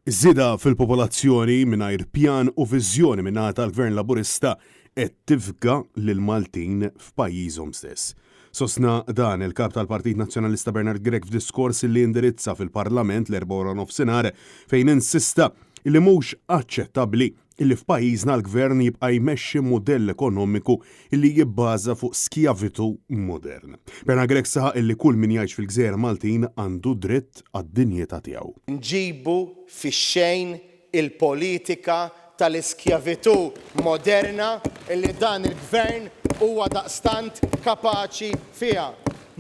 Iż-żieda fil-popolazzjoni mingħajr pjan u viżjoni min-naħa tal-Gvern Laburista qed tifga lill-Maltin f'pajjiżhom stess. Sostna dan il-Kap tal-Partit Nazzjonalista Bernard Grech f'diskors li indirizza fil-Parlament l-Erbgħa waranofsinhar fejn insista li mhux aċċettabbli illi f'pajjiżna l-Gvern jibqa' jmexxi mudell ekonomiku illi jibbaża fuq skjavitù modern. Bernard Grech saħaq illi kull min jgħix fil-gżejjer Maltin għandu dritt għad-dinjità tiegħu. Nġibu fix-xejn il-politika tal-iskjavitù moderna illi dan il-Gvern huwa daqstant kapaċi fiha.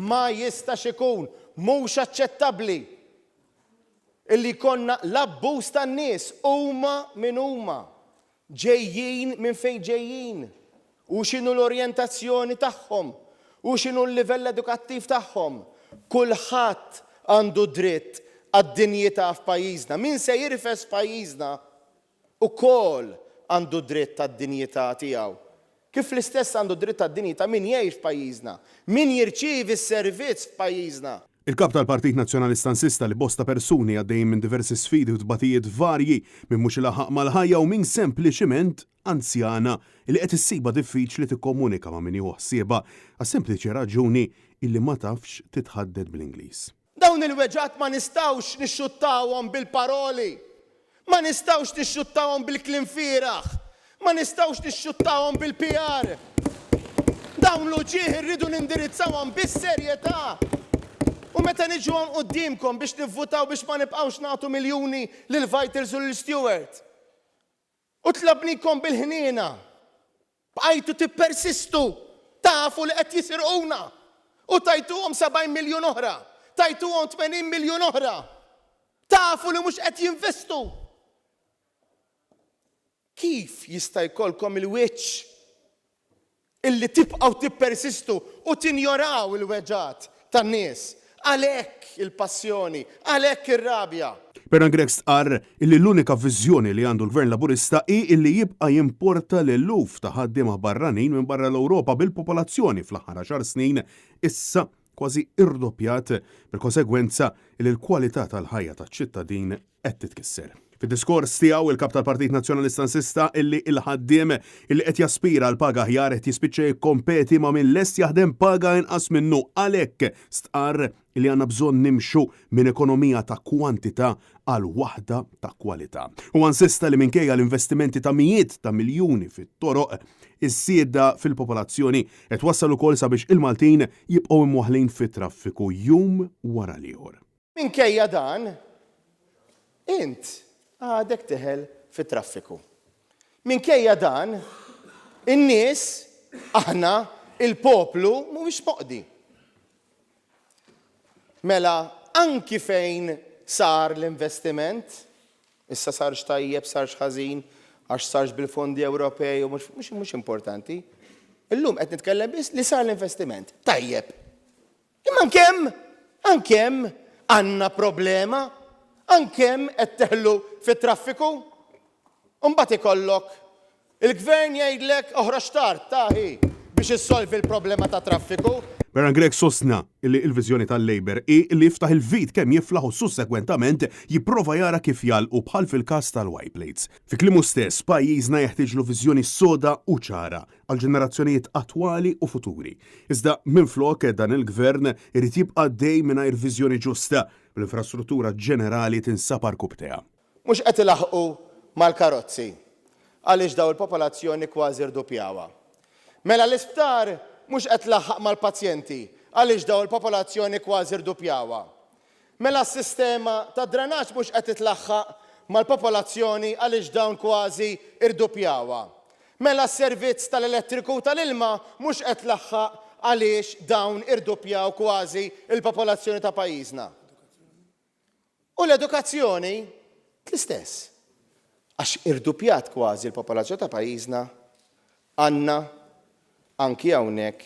Ma jistax ikun, mhux aċċettabbli Illi jkollna l-abbuż tan-nies, huma min huma, ġejjin minn fejn ġejjin, u x'inhu l-orjentazzjoni tagħhom, u x'inhu l-livell edukattiv tagħhom. Kulħadd għandu dritt għad-dinjità f'pajjiżna. Min se jirfes f'pajjiżna ukoll għandu dritt għad-dinjità tiegħu. Kif l-istess għandu dritt għad-dinjità min jgħix f'pajjiżna, min jirċievi s-servizz f'pajjiżna. Il-Kap tal-Partit Nazzjonalista insista li bosta persuni għaddejjin minn diversi sfidi u tbatijiet varji, min mhux ilaħħaq mal-ħajja u min sempliċiment anzjana li qed issibha diffiċli tikkomunika ma' min jieħu ħsiebha għas-sempliċi raġuni illi ma tafx titħaddet bl-Ingliż. Dawn il-weġgħat ma nistgħux nixxuttawhom bil-paroli. Ma nistgħux nixxuttawhom bil-kliem fieragħ. Ma nistgħux nixxuttawhom bil-PR. Dawn l-uġigħ irridu nindirizzawhom bis-serjetà. U meta niġu hawn quddiemkom biex nivvutaw biex ma nibqgħux nagħtu miljuni lil Vitals u lil Steward. U tlabnikom bil-ħniena. Bqajtu tippersistu. Tafu li qed jisirquna. U tajtuhom 70 miljun oħra. Tajtuhom 80 miljun oħra. Tafu li mhux qed jinvestu. Kif jista' jkollkom il-wiċċ illi tibqgħu tippersistu u tinjoraw il-weġgħat tan-nies. Għalhekk il-passjoni, għalhekk ir-rabja. Bernard Grech stqarr illi l-unika viżjoni li għandu l-Gvern Laburista hi illi jibqa' jimporta l-eluf ta' ħaddiema barranin minn barra l-Ewropa bil-popolazzjoni fl-aħħar għaxar snin issa kważi irdoppjat bil-konsegwenza li l-kwalità tal-ħajja taċ-ċittadin qed titkisser. Fid-diskors tiegħu, il-Kap tal-Partit Nazzjonalista insista illi l-ħaddiem illi qed jaspira għal paga aħjar qed jispiċċa jikkompeti ma' min lest jaħdem paga inqas minnu. Għalhekk stqarr illi għandna bżonn nimxu minn ekonomija ta' kwantità għal waħda ta' kwalità. Huwa insista li minkejja l-investimenti ta' mijiet ta' miljuni fit-toroq, iż-żieda fil-popolazzjoni qed twassal ukoll sabiex il-Maltin jibqgħu imwaħħlin fit-traffiku jum wara l-ieħor. Minkejja dan, int għadek teħel fit-traffiku. Minkejja dan, in-nies, aħna, il-poplu, mhuwiex moqdi. Mela, anki fejn sar l-investiment, issa sarx tajjeb, sarx ħażin, għax sarx bil-fondi Ewropej u mhux mhux importanti. Illum qed nitkellem biss li sar l-investiment. Tajjeb. Imma anke hemm, anke hemm għandna problema, anke hemm qed teħlu fit-traffiku. U mbagħad ikollok il-Gvern jgħidlek oħroġ tard, tahi, biex issolvi l-problema tat-traffiku. Bernard Grech sostna li l-viżjoni tal-Labour hi li jiftaħ il-vit kemm jiflaħ u sussegwentament jipprova jara kif jagħlqu bħal fil-każ tal-Y plates. Fi kliemu stess, pajjiżna jeħtieġlu viżjoni soda u ċara għall-ġenerazzjonijiet attwali u futuri. Iżda minflok dan il-Gvern irid jibqa' għaddej mingħajr viżjoni ġusta, bl-infrastruttura ġenerali tinsab għarkupptejha. Mhux qed ilaħħqu mal-karozzi għaliex daw il-popolazzjoni kważi rduppjawha. Mela l-isptar mhux qed tlaħħaq mal-pazjenti għaliex daw il-popolazzjoni kważi rduppjawha. Mela s-sistema tad-drenaġġ mhux qed titlaħħaq mal-popolazzjoni għaliex dawn kważi rduppjawha. Mela s-servizz tal-elettriku u tal-ilma mhux qed tlaħħaq għaliex dawn irduppjaw kważi l-popolazzjoni ta' pajjiżna. U l-edukazzjoni l-istess. Għax irduppjat kważi l-popolazzjoni ta' pajjiżna, għandna anki hawnhekk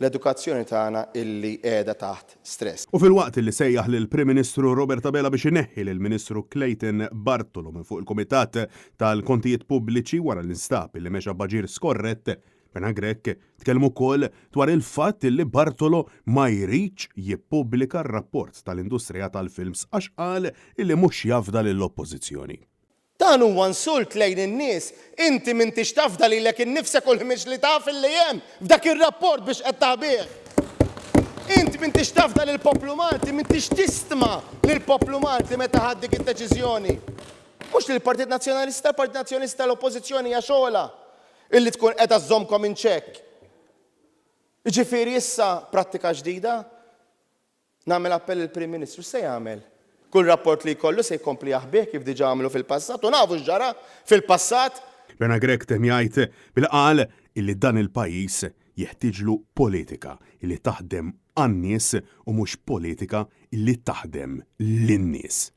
l-edukazzjoni tagħna illi qiegħda taħt stress. U filwaqt li sejjaħ lill-Prim Ministru Robert Abela biex ineħħi lill-Ministru Clayton Bartolo minn fuq il-Kumitat tal-Kontijiet Pubbliċi wara li nstab illi mexa b'aġir skorrett, Bernard Grech tkellem ukoll dwar il-fatt li Bartolo ma jridx jippubblika r-rapport tal-industrija tal-films għax qal illi mhux jafda lill-Oppożizzjoni. Dan huwa insult lejn in-nies. Inti m'intix tafda lilek innifsek u l-ħmieġ li taf illi hemm f'dak ir-rapport biex qed taħbih. Int m'intix tafda lill-poplu Malti, m'intix tistma lill-poplu Malti meta ħadt dik id-deċiżjoni. Mhux lill-Partit Nazzjonalista, il-Partit Nazzjonalista l-Oppożizzjoni hija xogħolha illi tkun qiegħda żżommkom in check. Jiġifieri issa prattika ġdida? Nagħmel appell lill-Prim Ministru, x'se jagħmel? Kull rapport li jkollu se jkompli jaħbih kif diġà għamlu fil-passat u nafu x'ġara fil-passat. Bernard Grech temm jgħid billi qal illi dan il-pajjiż jeħtieġlu politika illi taħdem għan-nies u mhux politika illi taħdem lin-nies.